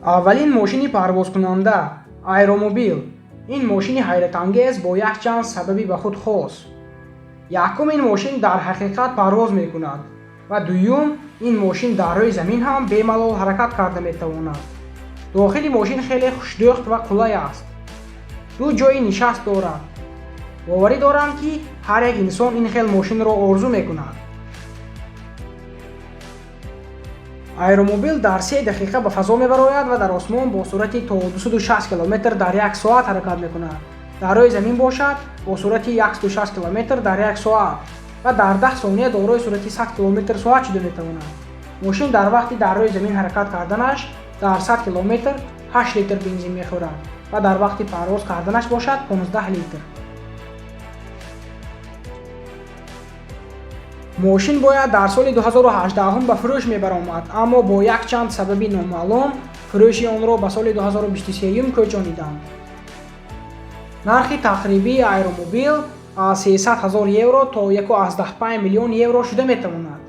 Аввалин мошини парвозкунанда аэромобил. Ин мошини ҳайратангез бо якчанд сабаби ба худ хос. Якум, ин мошин дар ҳақиқат парвоз мекунад ва дуюм, ин мошин дар рӯи замин ҳам бемалол ҳаракат карда метавонад. Дохили мошин хеле хушдӯхт ва қулай аст. Ду ҷойи нишаст дорад. Боварӣ дорам, ки ҳар як инсон ин хел мошинро орзу мекунад. Аэромобил дар 3 дақиқа ба фазо мебарояд ва дар осмон бо суръати то 260 километр дар як соат ҳаракат мекунад. Дар рӯи замин бошад бо суръати 160 километр дар як соат ва дар 10 сония дорои суръати 100 километр соат шуда метавонад. Мошин дар вақти дар рӯи замин ҳаракат карданаш дар 100 километр 8 литр бензин мехӯрад ва дар вақти парвоз карданаш бошад 15 литр. Мошин бояд дар соли 2018 ба фурӯш мебаромад, аммо бо якчанд сабаби номаълум фурӯши онро ба соли 2023 кӯчониданд. Нархи тақрибии аэромобил аз 300 000 евро то 1,5 миллион евро шуда метавонад.